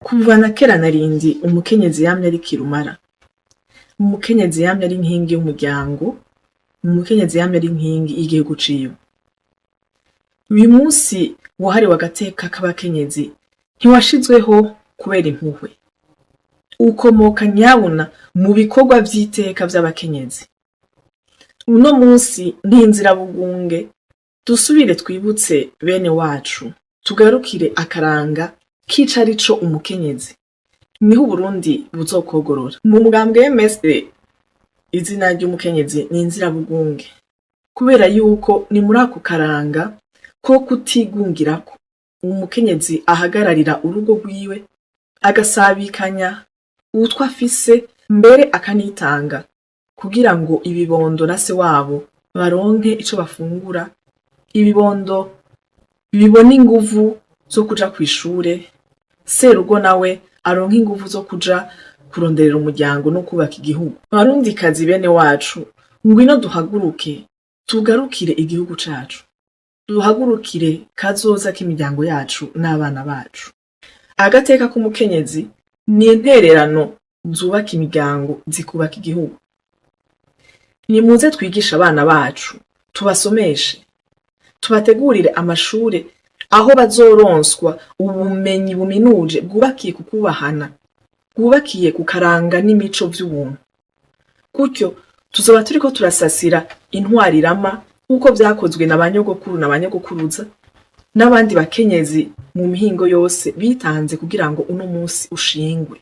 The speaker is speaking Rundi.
Kuva na kera na rindi umukenyezi yamye ari kirumara. Umukenyezi yamye ari inkingi y'umuryango, umukenyezi yamye ari inkingi y'igihugu ciwe. Uyu musi wahariwe agateka k'abakenyezi ntiwashizweho kubera impuhwe. Ukomoka nyabuna mu bikorwa vy'iteka vy'abakenyezi. Uno musi ntinzirabugunge dusubire twibutse bene wacu, tugarukire akaranga k'icarico umukenyezi. Niho Uburundi buzokwogorora. Mu mugambwe MSD izina ry'umukenyezi ni inzirabugunge kubera yuko ni muri ako karanga ko kutigungirako umukenyezi ahagararira urugo rwiwe, agasabikanya utwo afise, mbere akanitanga kugira ngo ibibondo na se wabo baronke ico bafungura, ibibondo bibone inguvu zo kuja kw'ishure, serugo nawe aronke inguvu zo kuja kuronderera umuryango no kubaka igihugu. Barundikazi bene wacu, ngwino duhaguruke tugarukire igihugu cacu, duhagurukire kazoza k'imiryango yacu n'abana bacu. Agateka k'umukenyezi ni intererano zubaka imiryango, zikubaka igihugu. Nimuze twigishe abana bacu, tubasomeshe, tubategurire amashure aho bazoronswa ubumenyi buminuje bwubakiye ku kubahana, bwubakiye ku karanga n'imico vy'ubuntu. Gutyo tuzoba turiko turasasira intwaro irama nk'uko vyakozwe na ba nyogokuru na ba nyogokuruza n'abandi bakenyezi mu mihingo yose bitanze kugira ngo uno musi ushingwe.